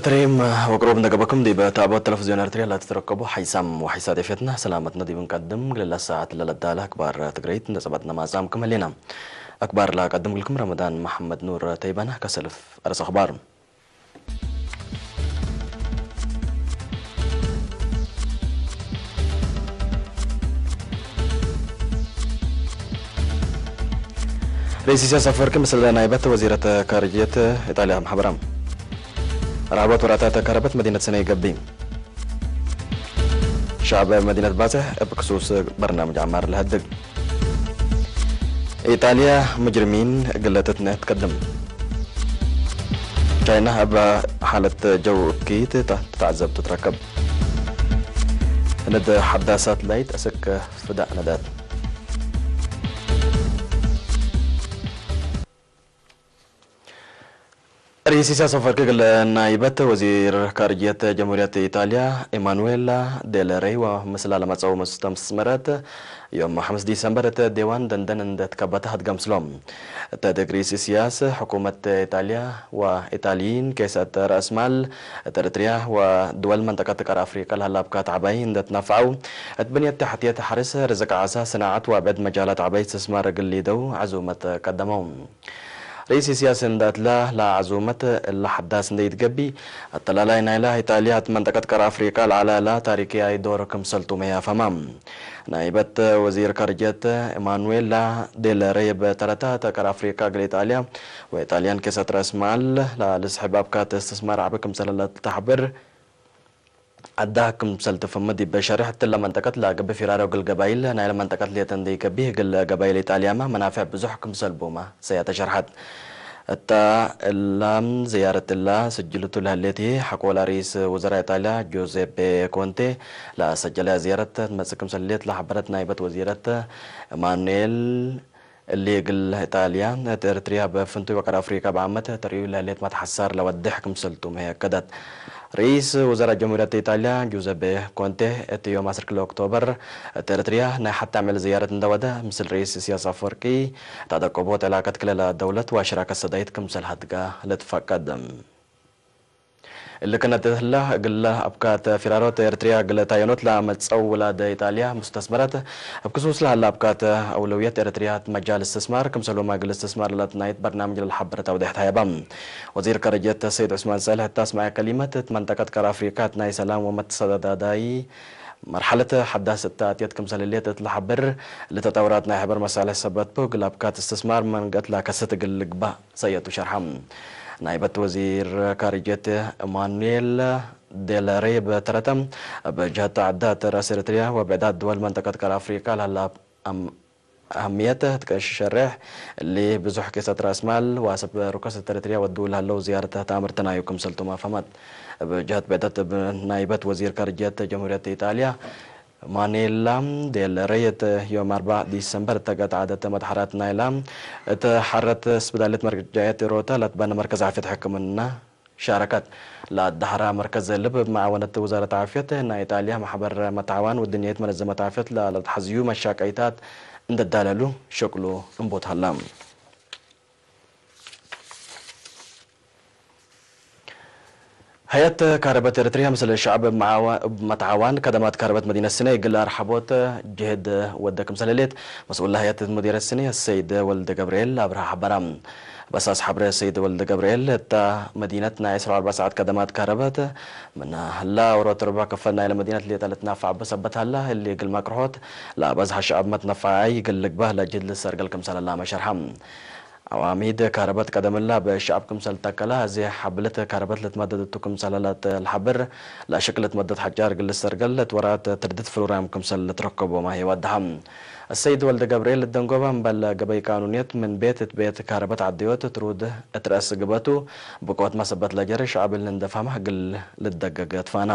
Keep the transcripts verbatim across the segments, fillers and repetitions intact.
ክሪም ወቅሩብ እንደ ገብአኩም ዲብ ታቦት ተለፍዝዮን ኤርትርያ ለትትረከቡ ሓይሳም ወሓይሳት ኤፌትና ሰላመትና ዲብ እንቀድም፣ ግልላ ሰዓት ለለዳለ አክባር ትግረይት እንደ ጸበጥነ ማጻምኩም ህሌና። አክባር ለአቀድም ግልኩም ረመዳን መሐመድ ኑር ተይበና ከሰልፍ አርስ አክባር። ርኢስ ኢሳያስ አፈወርቂ ምስል ናይበት ወዚረት ካርጅየት ኢጣልያ መሐበራም። ረሃቦት ወራታት ከረበት መዲነት ሰኔ ገቢ። ሸዐብ መዲነት ባጽሕ እብ ክሱስ በርናምጅ ዐማር ለሀድግ። ኢጣልያ ሙጅሪሚን እግል ትትነህ ትቀድም። ቻይና እብ ሓለት ጀው እኪት ተ-፣ ትትዓዘብ ትትረከብ። ህንድ ሐዳስ ሳትላይት አስክ ፍዳእ ነዳት። ርኢስ ኢሳያስ አፈወርቂ እግል ናይበት ወዚር ካርጅየት ጀምሁርየት ኢጣልያ ኢማኑዌላ ዴል ሬይ ወምስላ ለመጽአው ሙስተስመረት ዮም ሐምስ ዲሰምበር እት ዴዋን ደንደን እንዴ ትከበተ አትገምስሎም። እተ ዲግ ርኢስ ኢሳያስ፣ ሕኩመት ኢጣልያ ወኢጣልይን ኬሰት ረአስ ማል እት ኤረትርያ ወድወል መንጠቀት ቀር አፍሪቀ ለሀለ አብካት ዐባይ እንዴ ትነፈዐው፣ እት ብንየት ተሕትየት፣ ሐርስ፣ ርዝቅ ዓሳ፣ ሰናዐት ወብዕድ መጃላት ዐባይ እስትስማር እግል ሊደው ዐዙመት ቀደመው። ርኢስ ኢሳያስ እንዴ እትለ ለዐዙመት እለ ሐዳስ እንዴ ኢትገቢ፣ አተላላይ ናይለ ኢጣልያ እት መንጠቀት ቀር አፍሪቀ ለዐለ እለ ታሪክያይ ዶር ክምሰልቱ መያፈማ። ናይበት ወዚር ካርጅየት ኢማኑዌላ ዴል ሬይ እብ ተረተ፣ እተ ቀር አፍሪቀ እግል ኢጣልያ ወኢጣልያን ኬሰት ረአስ ማል ለልስሕብ አብካት እስትስማር ዐቢ ክምሰለ ለልትሐብር፣ አዳህ ክምሰል ትፍህም ዲብ ሸሬሕ እትለ መንጠቀት ለገብእ ፊራሮ እግል ገባይል ናይለ መንጠቀት ሌጠ እንዴ ኢገብእ እግል ገባይል ኢጣልያመ መናፍዕ ብዙሕ ክምሰል ቦመ ሰያተ ሸርሐት። እተ እላም ዝያረት እለ ስጅልቱ ለህሌት ህዬ፣ ሐቆለ ርኢስ ውዘራእ ኢጣልያ ጆዜፔ ኮንቴ ለሰጀለያ ዝያረት ትመጽእ ክምሰል ህሌት ለሐበረት ናይበት ወዚረት ኢማኑኤል እሊ እግል ኢጣልያ እት ኤረትርያ እብ ፍንቱይ ወቀር አፍሪቀ በአመት ተርእዩ ለህሌት መትሐሳር ለወድሕ ክምሰልቱ መየከደት። ርኢስ ውዘራእ ጀምሁርየት ኢጣልያ ጁዘቤ ኮንቴ እት ዮም ዐስር ክልኤ ኦክቶበር እት ኤረትርያ ናይ ሐቴ አምዕል ዝያረት እንዴ ወደ፣ ምስል ርኢስ ኢሳያስ አፈወርቂ እት አደቀቦት ዕላቀት ክልኤ ደውለት ወሽራከት ሰዳይት ክምሰል ሀድጋ ልትፈቀድ። እሊ ክነት ህለ፣ እግለ አብካት ፊራሮት ኤረትርያ እግለ ታየኖት ለአመጽአው ውላድ ኢጣልያ ሙስተስመረት፣ እብ ክሱስ ለሀለ አብካት አውለውየት ኤረትርያ እት መጃል እስትስማር ክምሰልሁመ እግል እስትስማር ለትናይት በርናምጅ ለልሐብር ተውዴሕ ተሀበ። ወዚር ካርጅየት ሰይድ ዑስማን ሳልሕ እት አስመዐ ከሊመት፣ እት መንጠቀት ቀር አፍሪቀ እት ናይ ሰላም ወመትሰዳዳይ መርሐለት ሐዳስ እተ አትየት ክምሰል ህሌት እት ለሐብር፣ እሊ ተጠውራት ናይ ሕበር መሳልሕ ሰበት ቡ፣ እግል አብካት እስትስማር መንገት ለከስት እግል ልግባእ ሰየቱ ሸርሐ። ናይበት ወዚር ካርጅየት ኢማኑኤል ዴል ሬይ እብ ተረተ፣ እብ ጀህት ተዐዳት ረአስ ኤረትርያ ወብዕዳት ድወል መንጠቀት ቀር አፍሪቀ ለሀለ አም-፣ አህምየት እት ሸሬሕ እሊ ብዙሕ ኬሰት ረአስ ማል ወአሰብ ሩከስ እት ኤረትርያ ወድው ለሀለው ዝያረት ተአምርት ናዩ ክምሰልቱመ ፈሀመት። እብ ጀህት ብዕደት እብ ናይበት ወዚር ካርጅየት ጀምሁርየት ኢጣልያ ኢማኑኤላ ዴል ሬይ እት ዮም አርበዕ ዲሰምበር እተ ገትዐደት መትሐራት ናይላ እት ሐረት ስብዳልየት መርጃየት ኤሮተ ለትበነ መርከዝ ዓፍየት ሕክምና ሻረከት። ለአዳሐራ መርከዝ ልብ እብ መዓወነት ውዛረት ዓፍየት ናይ ኢጣልያ፣ መሕበር መትሐዋን ወድንየት መነዘመት ዓፍየት ለለትሐዝዩ መሻቀይታት እንዴ ዳለሉ ሸቅሉ እንቡት ሀላ። ሀያት ካረበት ኤረትርያ ምስል ሸዐብ እብ መዓዋ-፣ እብ መትዓዋን ከደማት ካረበት መዲነት ስነ እግል አርሐቦት ጅህድ ወደ ክምሰል ህሌት መስኡል ለሀያት ሙዲረት ስነ ሰይድ ወልደገብርኤል አብርሃ ሐበራ። በሳስ ሐብረ ሰይድ ወልደገብርኤል እታ መዲነት ናይ ዕስራ ወአርበዕ ሰዓት ከደማት ካረበት ምነ ህላ ዎሮት ርቡዕ ክፈል ናይለ መዲነት ሌጠ ልትናፈዕ እበ ሰበት ሀላ፣ እሊ እግል መቅርሖት ለአበዝሐ ሸዐብ መትነፈዓይ እግል ልግበእ ለጅህድ ልሰርገል ክምሰል ላመ ሸርሐ። ዐዋሚድ ካረበት ቀደም እላ እብ ሸዐብ ክምሰል ተከለ፣ አዜ ሐብልት ካረበት ልትመደድ እቱ ክምሰል ለለአትሐብር፣ ለአሽቅል ልትመደድ ሐጫር እግል ልሰርገል ለትወራት ትርድት ፍሉራም ክምሰል ልትረከቦመ ህዬ ወደሐ። አሰይድ ወልደገብርኤል ልደንጎበ እምበል ገበይ ቃኑንየት ምን ቤት እት ቤት ካረበት ዐደዮት ትሩድ እት ረአስ ግበቱ፣ ብቆትመ ሰበት ለጀረ ሸዐብ እሊ እንዴ ፈሀመ እግል ልደገግ ትፋነ።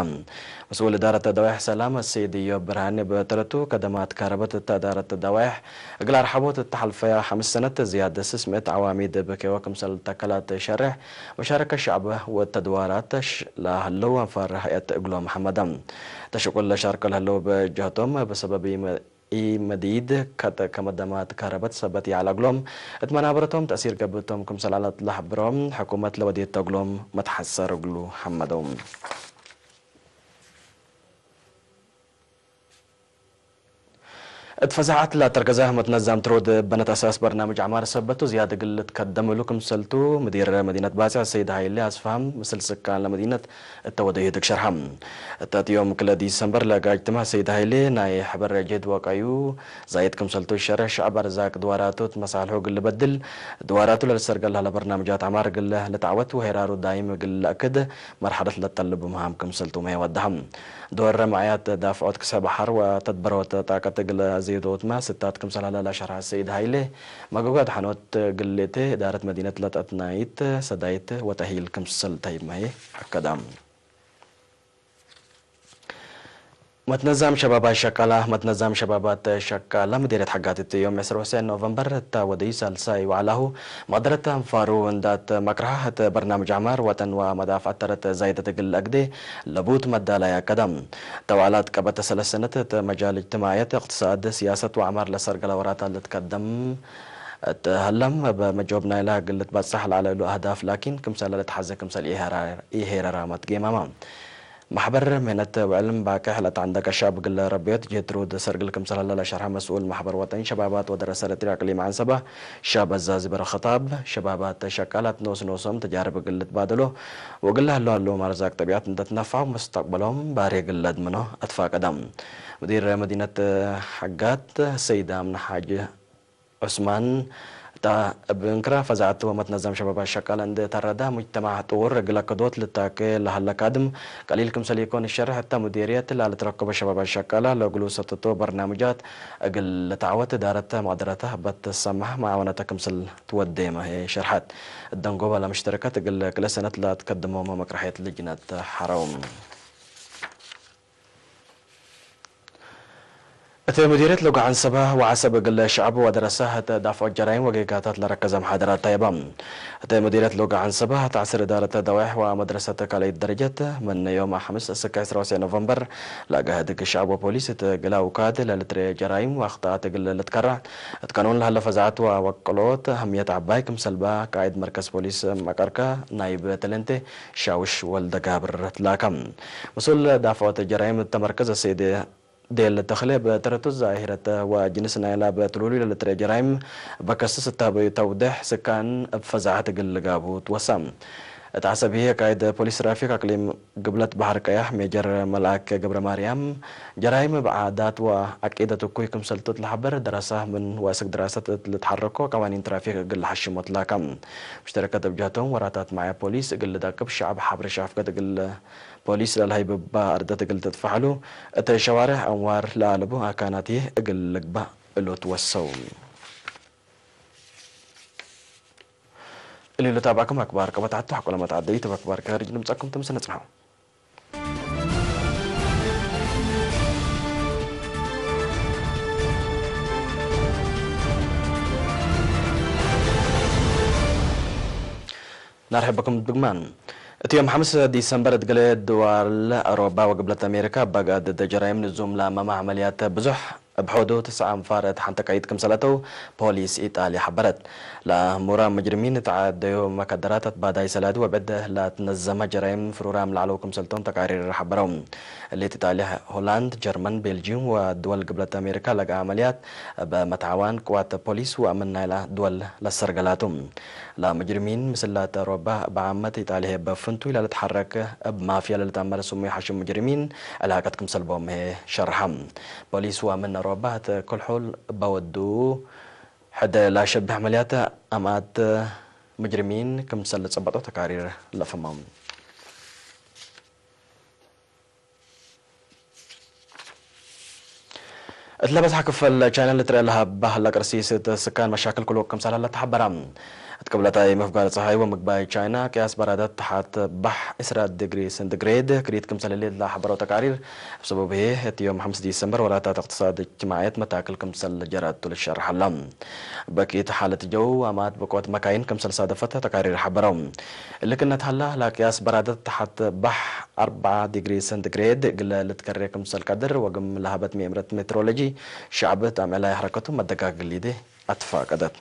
መስኡል እዳረት ደዋይሕ ሰላም አሰይድ እዮብ ብርሃኔ እብ ተረቱ፣ ከደማት ካረበት እተ እዳረት ደዋይሕ እግል አርሐቦት እተ ሐልፈያ ሐምስ ሰነት ዝያድ ስስ ምእት ዐዋሚድ እብ ኬወ ክምሰል ተከላት ሸሬሕ፣ መሻረከት ሸዕብ ወተድዋራት ሽ-፣ ለሀለው አንፋር ሀያት እግሎም ሐመደ። ተሽቁል ለሻርከ ለሀለው እብ ጀህቶም፣ እብ ሰበብ ኢመ-፣ ኢመዲድ ከጥ ከመደማት ከረበት ሰበት ይዐለ እግሎም፣ እት መናበረቶም ተእሲር ገብእቶም ክምሰል ዐለት ለሐብሮም፣ ሕኩመት ለወዴቶ እግሎም መትሐሰር እግሉ ሐመደው። እት ፈዛዐት ለአተርገዘ መትነዛም ትሮድ በነት አሳስ በርናምጅ ዐማር ሰበቱ ዝያድ እግል ልትከደም እሉ ክምሰልቱ፣ ምዲር መዲነት ባጽዕ ሰይድ ሀይሌ አስፋሃም ምስል ስካን ለመዲነት እተ ወደዩ ህድግ ሸርሐ። እተ ዮም ክለ ዲሰምበር ለጋጅ ትማህ ሰይድ ሀይሌ ናይ ሕበር ጅህድ ወቀዩ ዛይድ ክምሰልቱ ሸርሕ፣ ሸዐብ አርዛቅ ድዋራቱ እት መሳልሑ እግል ልበድል፣ ድዋራቱ ለልሰርገል ለሀለ በርናምጃት ዐማር እግል ልትዐወት ወሄራሩ ዳይም እግል ለአክድ መርሐለት ለተልቡ መሃም ክምሰልቱ መ ወደሐ። ዶር ረመዕያት ዳፍዖት ክሰ በሐር ወተድበሮት ጣቀት እግል አዘይዶትመ ስታት ክምሰል ሀለ ለሸርሐ ሰይድ ሀይሌ፣ መገጎ አድሐኖት ግሌቴ እዳረት መዲነት ለጠትናይት ሰዳይት ወተሂል ክምሰል ተይመ አከደ። መትነዛም ሸባባት ሸቃላ። መትነዛም ሸባባት ሸቃላ ምዴርየት ሐጋት እት ዮም ዕስር ወሰን ኖቨምበር እተ ወደዩ ሳልሳይ ወዐላሁ መቅደረት አንፋሩ እንዳት መቅርሐ እት በርናምጅ ዐማር ወጠን ወመዳፍዐት ተረት ዛይደት እግል አግዴ ለቡት መዳላይ አከደ። ተውዓላት ቀበት ሰለስ ሰነት እት መጃል እጅትማዕየት፣ እቅትሳድ፣ ስያሰት ወዐማር ለሰርገለ ወራታት ልትከደም እት ሀለም፣ እብ መጆብ ናይላ እግል ልትበጸሕ ለዐለ እሉ አህዳፍ ላኪን፣ ክምሰለ ልትሐዜ ክምሰል ኢሄረራ መትጌማመ። መሕበር ምህነት ወዕልም ባቅሕ ለተዐንደቀ ሸዐብ እግል ረብዮት ጅህት ትሩድ ሰርግል ክምሰል ሀለ ለሸርሐ መስኡል መሕበር ወጠን ሸባባት ወደረሰ ኤረትርያ እቅሊም ዐንሰበ ሻብ አዛዚ በረ ክታብ፣ ሸባባት ሸቃላት ኖስ ኖሶም ተጃርብ እግል ልትባደሎ ወእግል ለሀሎ ሀሎም አርዛቅ ጠቢዐት እንተ ትነፈዐው ሙስተቅበሎም ባሪ እግል ለድምኖ አትፋቀደ። ሙዲር መዲነት ሐጋት ሰይድ አምነ ሓጅ ዑስማን፣ እብ እንክራ ፈዛዐት ወመትነዛም ሸባባት ሸቃለ እንዴ ተረዳ፣ ሙጅተማዕ ጥውር እግለ ክዶት ልታኬ ለሀለ ካድም ቀሊል ክምሰል ኢኮን እሸርሕ፣ እተ ሙዴርየት ላልትረከቦ ሸባባት ሸቃለ ለእግሉ ሰተቶ በርናምጃት እግል ልትዐወት እዳረት መቅደረተ በትሰመሕ መዓወነተ ክምሰል ትወዴመ ህዬ ሸርሐት። እት ደንጎበ ለምሽተረከት እግል ክለ ሰነት ለትከድሞመ መቅረሐየት ልጅነት ሐረው። እት ሙዲርየት ሎጋዕ ዐንሰበ ወዐሰብ እግል ሸዐብ ወደረሰ እት ዳፍዖት ጀራይም ወጌጋታት ለረከዘ መሓደራት ተአይበ። እት ሙዲርየት ሎጋዕ ዐንሰበ ተዕሲር እዳረት ደዋይሕ ወመድረሰት ካልኣይት ደረጀት፣ ምን ዮም ሐምስ እስከ ዕስራ ወሰዕ ኖቨምበር፣ ለአግሃ ህድግ ሸዐብ ወፖሊስ እት ግላ ውካድ ለልትርኤ ጀራይም ወአክጠኣት እግል ልትከረዕ እት ቀኑን ለሀለ ፈዛዐት ወወቅሎት አህምየት ዐባይ ክምሰልበ ቃእድ መርከዝ ፖሊስ መቀርከ ናይብ ትልንቴ ሻውሽ ወልደጋብር ትላከ። መስኡል ዳፍዖት ጀራይም እተ መርከዝ አሰይድ ዴል ተክሌ፣ እብ ተረቱ ዛሂረት ወጅንስ ናይላ እብ ትሉሉይ ለልትርኤ ጀራይም በከስስ እታበዩ ተውዴሕ ስካን እብ ፈዛዐት እግል ልጋቡ ትወሳ። እት ዐሰብ ህዬ፣ ቃእድ ፖሊስ ትራፊክ አቅሊም ግብለት በሐር ቀያሕ ሜጀር መልአክ ገብረማርያም፣ ጀራይም እብ ዓዳት ወዐቂደት እኩይ ክምሰልቱ እት ለሐብር፣ ደረሰ ምን ወእስክ ድራሰት እት ልትሐረኮ ቀዋኒን ትራፊክ እግል ለሐሽሞ ትላከ። ሙሽተረከት እብ ጀህቶም፣ ወራታት መዓየ ፖሊስ እግል ልደቅብ፣ ሸዐብ ሐብር ሻፍገት እግል ፖሊስ ለልሀይብ እበ አርደት እግል ትጥፈሐሉ፣ እት ሸዋርሕ አንዋር ለአለቡ አካናት ህዬ እግል ልግባእ እሉ ትወሰው። እሊ ለታብዐኩም አክባር ቀበት ዐቱ ሐቆ ለመትዐደዩ እብ አክባር ከርጅ ንምጸኩም ትምስል ንጽንሐው። ናርሐበኩም ድግማን። እት ዮም ሐምስ ዲሰምበር እት ገሌ ድዋል አውሮባ ወግብለት አሜሪካ፣ እብ አጋድድ ጀራይም ንዙም ለአመመ ዐመልያት ብዙሕ እብ ሖዱ ትስዕ አንፋር እት ሐንተ ቀይድ ክምሰል አተው ፖሊስ ኢጣልያ ሐበረት። ለአህሙራ ሙጅሪሚን እት ዐደዩ መከደራት፣ አትባዳይ ሰላዲ ወብዕድ ለአትነዘመ ጀራይም ፍሩራም ለዐለው ክምሰልቶም ተቃሪር ሐበረው። እሊት ኢጣልያ፣ ሆላንድ፣ ጀርመን፣ ቤልጂዩም ወድወል ግብለት አሜሪካ ለገአ ዐመልያት እብ መትዓዋን ቅዋት ፖሊስ ወአምን ናይላ ድወል ለሰርገላቱ። ለሙጅሪሚን ምስላት አውሮባ እብ ዓመት ኢጣልያ እብ ፍንቱይ ለልትሐረክ እብ ማፍያ ለልትአመር ስሙይ ሐሽም ሙጅሪሚን ዕላቀት ክምሰል ቦም ህዬ ሸርሐ። ፖሊስ ወአምን አውሮባ እት ክልሑል እበ ወዱ ሕድ ለአሸብህ ዐመልያት አምኣት ሙጅሪሚን ክምሰል ልጸበጦ ተቃሪር ለአፍህመው። እት ለበዝሐ ክፈል ቻይና ልትረአ ለሀበ ሀለ ቅርሲስ እት ስካን መሻክል ክሉቅ ክምሰል ሀለ ተሐበረ። እት ቅብለታይ መፍጋር ጸሓይ ወምግባይ ቻይና ቅያስ በራደት ተሓት ባሕ ዕስራ ዲግሪ ሰንቲግሬድ ክሪት ክምሰል ህሌት ለሐበረው ተቃሪር፣ እብ ሰበብ ህዬ እት ዮም ሐምስ ዲሰምበር ወላታት እቅትሳድ እጅትማዕየት መታክል ክምሰል ጀረቱ ልሸርሕ ዐለ። በኪት ሓለት ጀው አማት ብቆት መካይን ክምሰል ሳደፈት ተቃሪር ሐበረው። እሊ ክነት ሀላ፣ ለቅያስ በራደት ተሓት ባሕ አርበዕ ዲግሪ ሰንቲግሬድ እግለ ልትከሬ ክምሰል ቀድር ወግም ለሀበት ምእምረት ሜትሮሎጂ ሸዕብ ጣምዕላይ ሐረከቱ መደጋግ ሊዴ አትፋቀደት።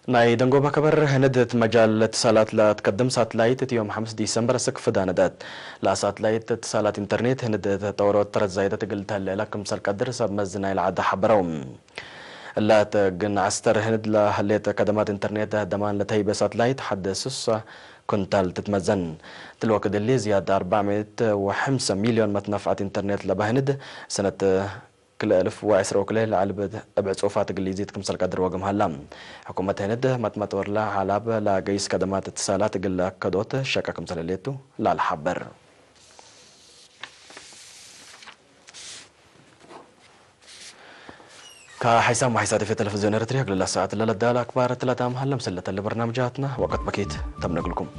ናይ ደንጎበ ከበር፣ ህንድ እት መጃል እትሳላት ለትከድም ሳትላይት እት ዮም ሐምስ ዲሰምበር ስክ ፍዳ ነደት። ለሳትላይት እትሳላት ኢንተርኔት ህንድ እት ጠወሮት ተረት ዛይደት እግል ተህሌ እለ ክምሰል ቀድር ሰብ መዝ ናይለ ዐድ ሐበረው። እለ እት ግን ዐስተር ህንድ ለህሌት ከደማት ኢንተርኔት ደማን ለተህይበ ሳትላይት ሐድ ስሳ ኩንታል ትትመዘን። እት ወክድ እሊ ዝያድ አርበዕ ምእት ወሐምሰ ሚልዮን መትነፍዐት ኢንተርኔት ለበ ህንድ ሰነት ክልኤ እልፍ ወዕስራ ወክልኤ ለዐልብ እብ ዕጹፋት እግል ኢዚድ ክምሰል ቀድር ወግም ሀላ። ሕኩመት ህንድ መጥመጥ ወርለ ዐላብ ለገይስ ከደማት እትሳላት እግል ለአከዶት ሸቀ ክምሰል ህሌቱ ለልሐበር። ከሐይሳም ወሐይሳት ኤፍ ኤም ቴሌቪዝዮን ኤረትርየ እግል ለሰዓት ለለዳለ አክባር ትለታም ሀለ ምስል ለተለ በርናምጃትነ ወቀት በኪት ተምነግልኩም።